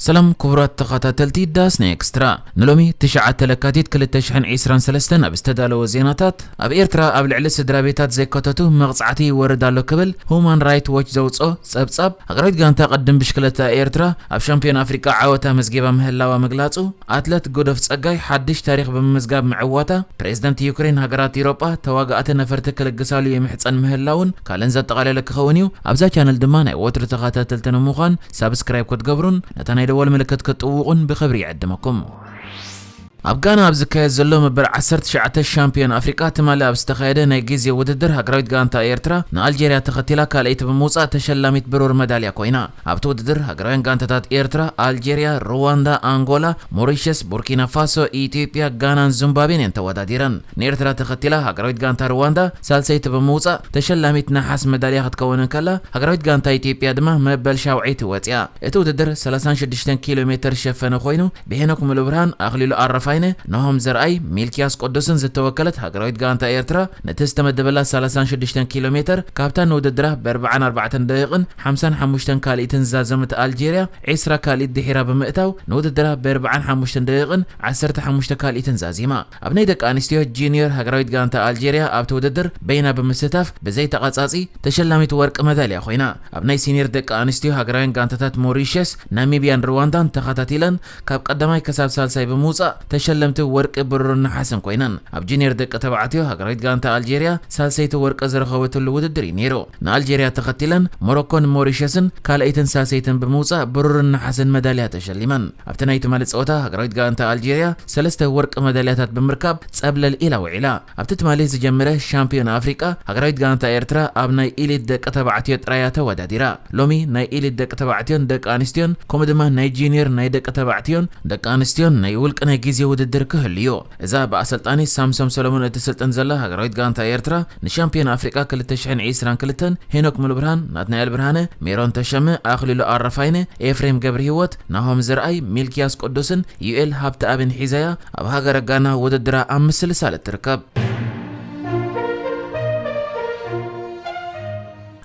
ሰላም ክቡራት ተኸታተልቲ ዳስና ኤክስትራ፣ ንሎሚ ትሽዓተ ለካቲት ክልተ ሽሕን ዕስራን ሰለስተን ኣብ ዝተዳለወ ዜናታት፣ ኣብ ኤርትራ ኣብ ልዕሊ ስድራ ቤታት ዘይከተቱ መቕጻዕቲ ይወርድ ኣሎ ክብል ሁማን ራይት ዎች ዘውጽኦ ጸብጻብ፣ ሃገራዊት ጋንታ ቅድም ብሽክለታ ኤርትራ ኣብ ሻምፒዮን ኣፍሪቃ ዓወት ኣመዝጊባ ምህላዋ ምግላጹ፣ ኣትለት ጎዶፍ ጸጋይ ሓድሽ ታሪኽ ብምምዝጋብ ምዕዋታ፣ ፕሬዝደንት ዩክሬን ሃገራት ኢሮጳ ተዋጋእቲ ነፈርቲ ክልግሳሉ ይምሕጸን ምህላውን ካልእን ዘጠቓለለ ክኸውን እዩ። ኣብዛ ቻነል ድማ ናይ ወትሩ ተኸታተልቲ ንምዃን ሳብስክራይብ ክትገብሩን ነታ ናይ ደወል ምልክት ክትጥውቑን ብኽብሪ ይዕድመኩም። ኣብ ጋና ኣብ ዝካየድ ዘሎ መበል ዓሰርተ ትሽዓተ ሻምፒዮን ኣፍሪቃ ትማሊ ኣብ ዝተኻየደ ናይ ግዜ ውድድር ሃገራዊት ጋንታ ኤርትራ ንኣልጄርያ ተኸቲላ ካልኣይቲ ብምውጻእ ተሸላሚት ብሩር መዳልያ ኮይና። ኣብቲ ውድድር ሃገራውያን ጋንታታት ኤርትራ፣ ኣልጄርያ፣ ሩዋንዳ፣ ኣንጎላ፣ ሞሪሸስ፣ ቡርኪና ፋሶ፣ ኢትዮጵያ፣ ጋናን ዚምባብዌን እየን ተወዳዲረን። ንኤርትራ ተኸቲላ ሃገራዊት ጋንታ ሩዋንዳ ሳልሰይቲ ብምውጻእ ተሸላሚት ነሓስ መዳልያ ክትከውን እንከላ፣ ሃገራዊት ጋንታ ኢትዮጵያ ድማ መበል ሻውዓይቲ ወጺኣ። እቲ ውድድር ሰላሳን ሽዱሽተን ኪሎ ሜተር ዝሸፈነ ኮይኑ፣ ብሄኖክ ሙሉብርሃን፣ ኣኽሊሉ ኣረፋይነ፣ ናሆም ዘርኣይ፣ ሚልኪያስ ቅዱስን ዝተወከለት ሃገራዊት ጋንታ ኤርትራ ነቲ ዝተመደበላ ሰላሳን ሽዱሽተን ኪሎ ሜተር ካብታ ንውድድራ ብኣርባዓን ኣርባዕተን ደቂቕን ሓምሳን ሓሙሽተን ካልኢትን ዝዛዘመት ኣልጄርያ ዒስራ ካልኢት ድሒራ ብምእታው ንውድድራ ብኣርባዓን ሓሙሽተን ደቂቕን ዓሰርተ ሓሙሽተ ካልኢትን ዛዚማ። ኣብ ናይ ደቂ ኣንስትዮ ጂኒየር ሃገራዊት ጋንታ ኣልጄርያ ኣብቲ ውድድር በይና ብምስታፍ ብዘይተቐጻጺ ተሸላሚት ወርቂ መዳልያ ኮይና። ኣብ ናይ ሲኒየር ደቂ ኣንስትዮ ሃገራውያን ጋንታታት ሞሪሸስ፣ ናሚብያን ሩዋንዳን ተኸታቲለን ካብ ቀዳማይ ክሳብ ሳልሳይ ብምውጻእ ተሸለምቲ ወርቂ፣ ብሩርን ነሓስን ኮይነን። ኣብ ጂኒየር ደቂ ተባዕትዮ ሃገራዊት ጋንታ ኣልጄርያ ሳልሰይቲ ወርቂ ዝረኸበትሉ ውድድር እዩ ነይሩ። ንኣልጄርያ ተኸቲለን ሞሮኮን ሞሪሸስን ካልኣይትን ሳልሰይትን ብምውጻእ ብሩርን ነሓስን መዳልያ ተሸሊመን። ኣብቲ ናይ ትማሊ ጸወታ ሃገራዊት ጋንታ ኣልጄርያ ሰለስተ ወርቂ መዳልያታት ብምርካብ ጸብለል ኢላ ውዒላ። ኣብቲ ትማሊ ዝጀመረ ሻምፒዮን ኣፍሪቃ ሃገራዊት ጋንታ ኤርትራ ኣብ ናይ ኢሊት ደቂ ተባዕትዮ ጥራያ ተወዳዲራ። ሎሚ ናይ ኢሊት ደቂ ተባዕትዮን ደቂ ኣንስትዮን ከምኡ ድማ ናይ ጂኒየር ናይ ደቂ ተባዕትዮን ደቂ ኣንስትዮን ናይ ውልቂ ናይ ግዜ ውድድር ክህሉ እዩ። እዛ ብኣሰልጣኒ ሳምሶም ሰሎሞን እትስልጥን ዘላ ሃገራዊት ጋንታ ኤርትራ ንሻምፒዮን ኣፍሪቃ ክልተ ሽሕን ዕስራን ክልተን ሄኖክ ሙሉብርሃን፣ ናትናኤል ብርሃነ፣ ሜሮን ተሸመ፣ ኣኽሊሉ ኣረፋይነ፣ ኤፍሬም ገብረሂወት፣ ናሆም ዘርኣይ፣ ሚልኪያስ ቅዱስን ዩኤል ሃብተኣብን ሒዛያ ኣብ ሃገረ ጋና ውድድራ ኣብ ምስልሳል እትርከብ።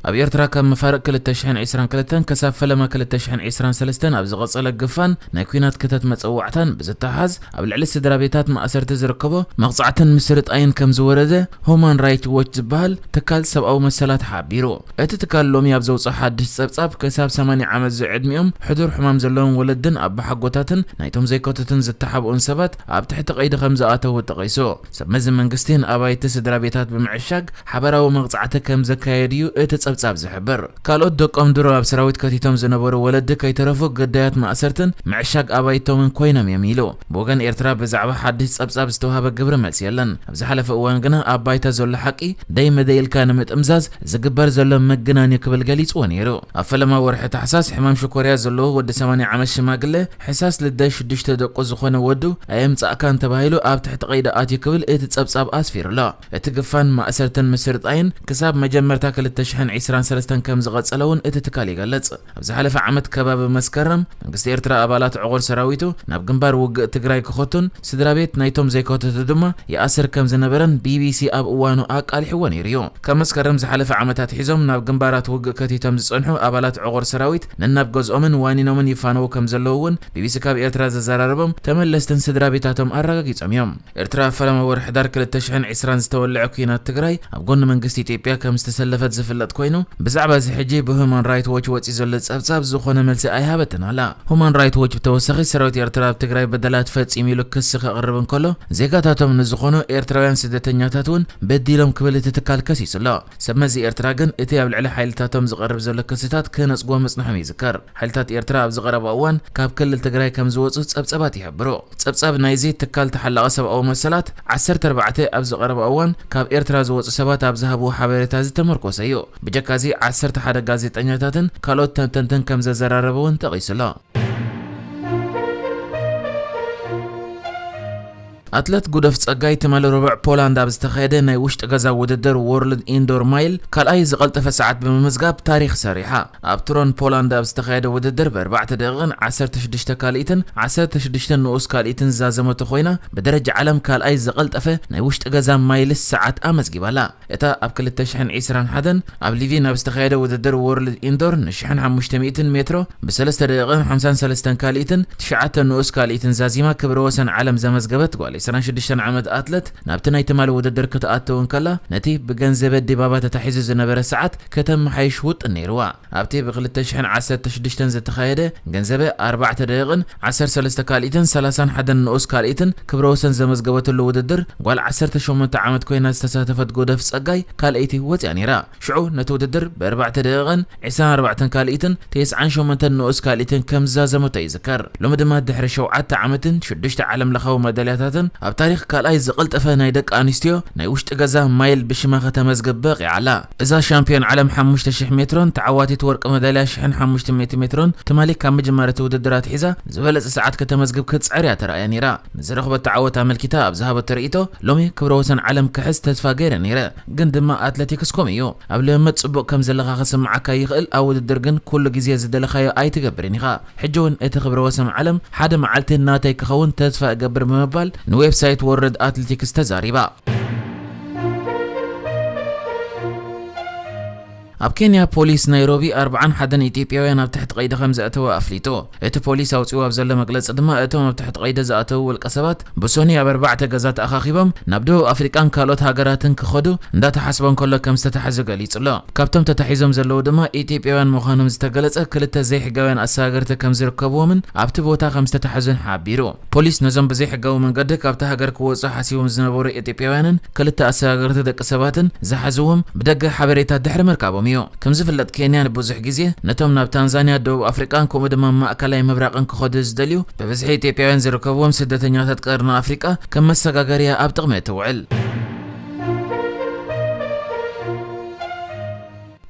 ኣብ ኤርትራ ካብ መፋርቕ ክልተ ሽሕን ዕስራን ክልተን ክሳብ ፈለማ ክልተ ሽሕን ዕስራን ሰለስተን ኣብ ዝቐጸለ ግፋን ናይ ኲናት ክተት መጸዋዕታን ብዝተሓዝ ኣብ ልዕሊ ስድራ ቤታት ማእሰርቲ ዝርከቦ መቕጻዕትን ምስርጣይን ከም ዝወረደ ሁማን ራይት ዎች ዝበሃል ትካል ሰብኣዊ መሰላት ሓቢሩ። እቲ ትካል ሎሚ ኣብ ዘውጽኦ ሓድሽ ጸብጻብ ክሳብ ሰማንያ ዓመት ዝዕድሚኦም ሕዱር ሕማም ዘለዎም ወለድን ኣባሓጎታትን ናይቶም ዘይከተቱን ዝተሓብኡን ሰባት ኣብ ትሕቲ ቀይዲ ከም ዝኣተዉ ጠቒሱ። ሰብ መዚ መንግስቲ ንኣባይቲ ስድራ ቤታት ብምዕሻግ ሓበራዊ መቕጻዕቲ ከም ዘካየድ እዩ እቲ ጸብጻብ ዝሕብር። ካልኦት ደቆም ድሮ ኣብ ሰራዊት ከቲቶም ዝነበሩ ወለዲ ከይተረፉ ግዳያት ማእሰርትን ምዕሻግ ኣባይቶምን ኮይኖም እዮም ኢሉ። ብወገን ኤርትራ ብዛዕባ ሓድሽ ጸብጻብ ዝተዋህበ ግብረ መልሲ የለን። ኣብ ዝሓለፈ እዋን ግና ኣብ ባይታ ዘሎ ሓቂ ደይ መደይ ኢልካ ንምጥምዛዝ ዝግበር ዘሎ ምግናን እዩ ክብል ገሊጽዎ ነይሩ። ኣብ ፈለማ ወርሒ ታሕሳስ ሕማም ሽኮርያ ዘለዎ ወዲ ሰማንያ ዓመት ሽማግለ ሕሳስ ልደ ሽዱሽተ ደቁ ዝኾነ ወዱ ኣየምጻእካን ተባሂሉ ኣብ ትሕቲ ቀይዲ ኣትዩ ክብል እቲ ጸብጻብ ኣስፊሩ ኣሎ። እቲ ግፋን ማእሰርትን ምስርጣይን ክሳብ መጀመርታ ክልተ ሽሕን ዕስራን ሰለስተን ከም ዝቐጸለ እውን እቲ ትካል ይገልጽ። ኣብ ዝሓለፈ ዓመት ከባቢ መስከረም መንግስቲ ኤርትራ ኣባላት ዕቑር ሰራዊቱ ናብ ግንባር ውግእ ትግራይ ክኸቱን ስድራ ቤት ናይቶም ዘይከተቱ ድማ ይኣስር ከም ዝነበረን ቢቢሲ ኣብ እዋኑ ኣቃሊሕዎ ነይሩ እዩ። ካብ መስከረም ዝሓለፈ ዓመታት ሒዞም ናብ ግንባራት ውግእ ከቲቶም ዝጸንሑ ኣባላት ዕቑር ሰራዊት ነናብ ገዝኦምን ዋኒኖምን ይፋነዉ ከም ዘለዉ እውን ቢቢሲ ካብ ኤርትራ ዘዘራረቦም ተመለስትን ስድራ ቤታቶም ኣረጋጊጾም እዮም። ኤርትራ ኣብ ፈለማ ወርሒ ሕዳር ክልተ ሽሕን ዕስራን ዝተወልዐ ኲናት ትግራይ ኣብ ጎኒ መንግስቲ ኢትዮጵያ ከም ዝተሰለፈት ዝፍለጥ ኮይኑ፣ ብዛዕባ እዚ ሕጂ ብሁማን ራይት ዎች ወጺኡ ዘሎ ጸብጻብ ዝኾነ መልሲ ኣይሃበትን ኣላ። ሁማን ራይት ዎች ብተወሳኺ ሰራዊት ኤርትራ ኣብ ትግራይ በደላት ፈጺሙ ኢሉ ክሲ ከቕርብ እንከሎ፣ ዜጋታቶም ንዝኾኑ ኤርትራውያን ስደተኛታት እውን በዲሎም ክብል እቲ ትካል ከሲሱ ኣሎ። ሰብ መዚ ኤርትራ ግን እቲ ኣብ ልዕሊ ሓይልታቶም ዝቐርብ ዘሎ ክስታት ክነጽጎ ምጽንሖም ይዝከር። ሓይልታት ኤርትራ ኣብዚ ቀረባ እዋን ካብ ክልል ትግራይ ከም ዝወጹ ጸብጸባት ይሕብሩ። ጸብጻብ ናይዚ ትካል ተሓላቒ ሰብኣዊ መሰላት ዓሰርተ ኣርባዕተ ኣብዚ ቀረባ እዋን ካብ ኤርትራ ዝወጹ ሰባት ኣብ ዝሃብዎ ሓበሬታ ዝተመርኮሰ እዩ። ብጀካዚ ዓሰርተ ሓደ ጋዜጠኛታትን ካልኦት ተንተንትን ከም ዘዘራረበ እውን ጠቒሱ ኣሎ። ኣትለት ጉደፍ ጸጋይ ትማሊ ረቡዕ ፖላንድ ኣብ ዝተኻየደ ናይ ውሽጢ ገዛ ውድድር ዎርልድ ኢንዶር ማይል ካልኣይ ዝቐልጠፈ ሰዓት ብምምዝጋብ ታሪኽ ሰሪሓ። ኣብ ትሮን ፖላንድ ኣብ ዝተኻየደ ውድድር ብኣርባዕተ ደቂቕን ዓሰርተ ሽዱሽተ ካልኢትን ዓሰርተ ሽዱሽተ ንኡስ ካልኢትን ዝዛዘመቶ ኮይና፣ ብደረጃ ዓለም ካልኣይ ዝቐልጠፈ ናይ ውሽጢ ገዛ ማይልስ ሰዓት ኣመዝጊባላ። እታ ኣብ ክልተ ሽሕን ዕስራን ሓደን ኣብ ሊቪን ኣብ ዝተኻየደ ውድድር ዎርልድ ኢንዶር ንሽሕን ሓሙሽተ ሚእትን ሜትሮ ብሰለስተ ደቂቕን ሓምሳን ሰለስተን ካልኢትን ትሽዓተ ንኡስ ካልኢትን ዛዚማ ክብረ ወሰን ዓለም ዘመዝገበት ጓል ዕስራን ሽዱሽተን ዓመት ኣትለት ናብቲ ናይ ትማሊ ውድድር ክትኣትው እንከላ፣ ነቲ ብገንዘበ ዲባባ ተታሒዙ ዝነበረ ሰዓት ከተመሓይሽ ውጥን ነይርዋ። ኣብቲ ብ ክልተ ሽሕን ዓሰርተ ሽዱሽተን ዝተኻየደ፣ ገንዘበ ኣርባዕተ ደቂቕን ዓሰርተ ሰለስተ ካልኢትን ሰላሳን ሓደን ንኡስ ካልኢትን ክብረ ወሰን ዘመዝገበትሉ ውድድር፣ ጓል ዓሰርተ ሸሞንተ ዓመት ኮይና ዝተሳተፈት ጎደፍ ጸጋይ ካልኣይቲ ወጽያ ነይራ። ሽዑ ነቲ ውድድር ብኣርባዕተ ደቂቕን ዕስራን ኣርባዕተን ካልኢትን ተስዓን ሸሞንተን ንኡስ ካልኢትን ከም ዝዛዘመቶ ይዝከር። ሎሚ ድማ ድሕሪ ሸውዓተ ዓመትን ሽዱሽተ ዓለም ለኻዊ መዳልያታትን ኣብ ታሪኽ ካልኣይ ዝቐልጠፈ ናይ ደቂ ኣንስትዮ ናይ ውሽጢ ገዛ ማይል ብሽማ ከተመዝግብ በቒዓ ኣላ። እዛ ሻምፒዮን ዓለም ሓሙሽተ ሽሕ ሜትሮን ተዓዋቲት ወርቂ መዳልያ ሽሕን ሓሙሽተ ሚእቲ ሜትሮን ትማሊ ካብ ምጅማር እቲ ውድድር ኣትሒዛ ዝበለጸ ሰዓት ከተመዝግብ ክትጽዕር እያ ተራእያ ነይራ። ንዝረኽበቶ ዓወት ኣመልኪታ ኣብ ዝሃበቶ ርእይቶ፣ ሎሚ ክብረ ወሰን ዓለም ክሕዝ ተስፋ ገይረ ነይረ፣ ግን ድማ ኣትለቲክስ ከምኡ እዩ። ኣብ ልምምድ ጽቡቕ ከም ዘለኻ ክስምዓካ ይኽእል፣ ኣብ ውድድር ግን ኩሉ ግዜ ዝደለኻዮ ኣይትገብርን ኢኻ። ሕጂ እውን እቲ ክብረ ወሰን ዓለም ሓደ መዓልቲ ናተይ ክኸውን ተስፋ እገብር ብምባል ንዌብሳይት ወርልድ ኣትሌቲክስ ተዛሪባ። ኣብ ኬንያ ፖሊስ ናይሮቢ ኣርብዓን ሓደን ኢትዮጵያውያን ኣብ ትሕቲ ቀይዲ ከም ዘእተወ ኣፍሊጡ። እቲ ፖሊስ ኣውጺኡ ኣብ ዘሎ መግለጺ ድማ እቶም ኣብ ትሕቲ ቀይዲ ዝኣተዉ ውልቀ ሰባት ብሶኒ ኣብ ኣርባዕተ ገዛ ተኣኻኺቦም ናብ ደቡብ ኣፍሪቃን ካልኦት ሃገራትን ክኸዱ እንዳተሓስቦ እንከሎ ከም ዝተታሕዙ ገሊጹ ኣሎ። ካብቶም ተታሒዞም ዘለዉ ድማ ኢትዮጵያውያን ምዃኖም ዝተገለጸ ክልተ ዘይሕጋውያን ኣሰጋገርቲ ከም ዝርከብዎምን ኣብቲ ቦታ ከም ዝተታሕዙን ሓቢሩ። ፖሊስ ነዞም ብዘይሕጋዊ መንገዲ ካብታ ሃገር ክወጹ ሓሲቦም ዝነበሩ ኢትዮጵያውያንን ክልተ ኣሰጋገርቲ ደቂ ሰባትን ዝሓዝዎም ብደገ ሓበሬታ ድሕሪ ምርካቦም እዩ። ከም ዝፍለጥ ኬንያ ንብዙሕ ግዜ ነቶም ናብ ታንዛንያ፣ ደቡብ ኣፍሪቃን ከምኡ ድማ ማእከላይ ምብራቕን ክኸዱ ዝደልዩ ብብዝሒ ኢትዮጵያውያን ዝርከብዎም ስደተኛታት ቀርኒ ኣፍሪቃ ከም መሰጋገሪያ ኣብ ጥቕሚ እትውዕል።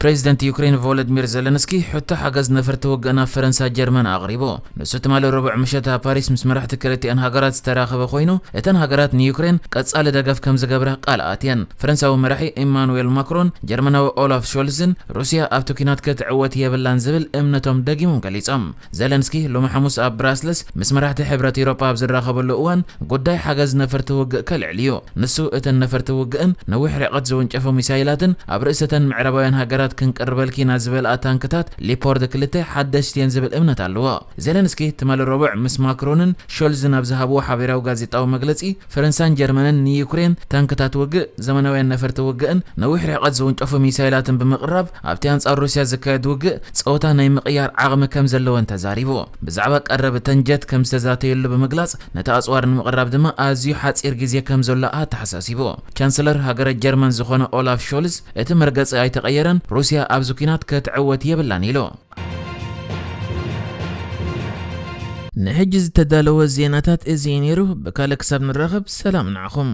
ፕሬዚደንት ዩክሬን ቮሎዲሚር ዘለንስኪ ሕቶ ሓገዝ ነፈርቲ ውግእ ናብ ፈረንሳ ጀርመን ኣቕሪቡ። ንሱ ትማሊ ረቡዕ ምሸት ኣብ ፓሪስ ምስ መራሕቲ ክልቲኣን ሃገራት ዝተራኸበ ኮይኑ፣ እተን ሃገራት ንዩክሬን ቀጻሊ ደገፍ ከም ዝገብራ ቃል ኣትየን። ፈረንሳዊ መራሒ ኢማኑኤል ማክሮን ጀርመናዊ ኦላፍ ሾልዝን ሩስያ ኣብቲ ኲናት ክትዕወት የብላን ዝብል እምነቶም ደጊሞም ገሊጾም። ዘለንስኪ ሎሚ ሓሙስ ኣብ ብራስለስ ምስ መራሕቲ ሕብረት ኤውሮጳ ኣብ ዝራኸበሉ እዋን ጉዳይ ሓገዝ ነፈርቲ ውግእ ከልዕል እዩ። ንሱ እተን ነፈርቲ ውግእን ነዊሕ ርሕቀት ዝውንጨፉ ሚሳይላትን ኣብ ርእሰተን ምዕራባውያን ሃገራት ክንቅርበልኪ ኢና ዝበልኣ ታንክታት ሊፖርድ ክልተ ሓደሽቲ እየን ዝብል እምነት ኣለዎ። ዜለንስኪ ትማሊ ረቡዕ ምስ ማክሮንን ሾልዝን ኣብ ዝሃብዎ ሓቢራዊ ጋዜጣዊ መግለጺ፣ ፈረንሳን ጀርመንን ንዩክሬን ታንክታት ውግእ፣ ዘመናውያን ነፈርቲ ውግእን ነዊሕ ርሕቀት ዝውንጨፉ ሚሳይላትን ብምቕራብ ኣብቲ ኣንጻር ሩስያ ዝካየድ ውግእ ጸወታ ናይ ምቕያር ዓቕሚ ከም ዘለወን ተዛሪቡ። ብዛዕባ ቀረብ እተን ጀት ከም ዝተዛተየሉ ብምግላጽ፣ ነቲ ኣጽዋር ንምቕራብ ድማ ኣዝዩ ሓጺር ግዜ ከም ዘሎ ኣተሓሳሲቡ። ቻንስለር ሃገረ ጀርመን ዝኾነ ኦላፍ ሾልዝ፣ እቲ መርገጺ ኣይተቐየረን፣ ሩስያ ኣብዚ ኲናት ክትዕወት የብላን ኢሉ። ንሕጂ ዝተዳለወ ዜናታት እዚ እዩ ነይሩ። ብካልእ ክሳብ ንራኸብ፣ ሰላም ንዓኹም።